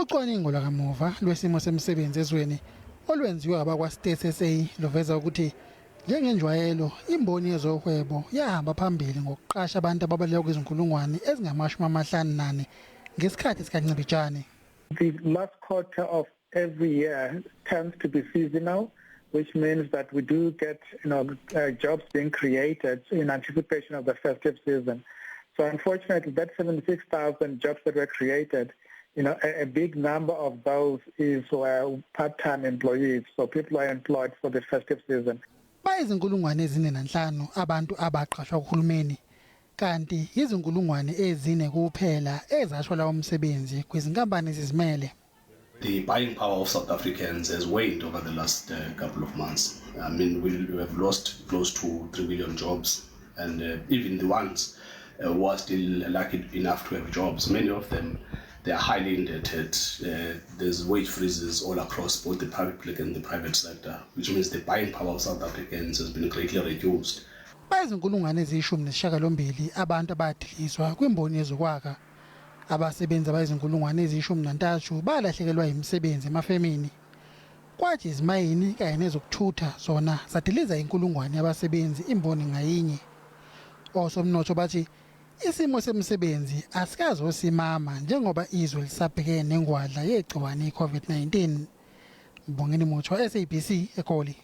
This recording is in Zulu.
Ucwaningo lwakamuva lwesimo semisebenzi ezweni olwenziwe abakwa-Stats SA luveza ukuthi njengenjwayelo imboni yezohwebo yahamba phambili ngokuqasha abantu ababalelwa kwizinkulungwane ezingama-54 ngesikhathi sikaNcibijane. The last quarter of every year tends to be seasonal, which means that we do get jobs being created in anticipation of the festive season. So unfortunately, that 76,000 jobs that were created, a big number of those is part-time employees, so people are employed for the festive season. Bayizinkulungwane 45 abantu abaqashwa kuhulumeni, kanti izinkulungwane 4 kuphela ezathola umsebenzi kwizinkampani ezizimele. The buying power of South Africans has waned over the last couple of months. I mean, we have lost close to 3 million jobs, and even the ones who are still lucky enough to have jobs, many of them, they are highly indebted. There's wage freezes all across both the public and the private sector, which means the buying power of South Africans has been greatly reduced. Bayizinkulungwane 18 abantu abadilizwa kwimboni yezokwakha. Abasebenzi abayizinkulungwane 13 balahlekelwa imisebenzi emafemini. Kwathi izimayini kanye nezokuthutha zona zadiliza inkulungwane yabasebenzi imboni ngayinye. Osomnotho bathi isimo semisebenzi asikazosimama njengoba izwe lisabhekene nengwadla yegciwane i-COVID-19. Mbongeni Muthwa, SABC, eGoli.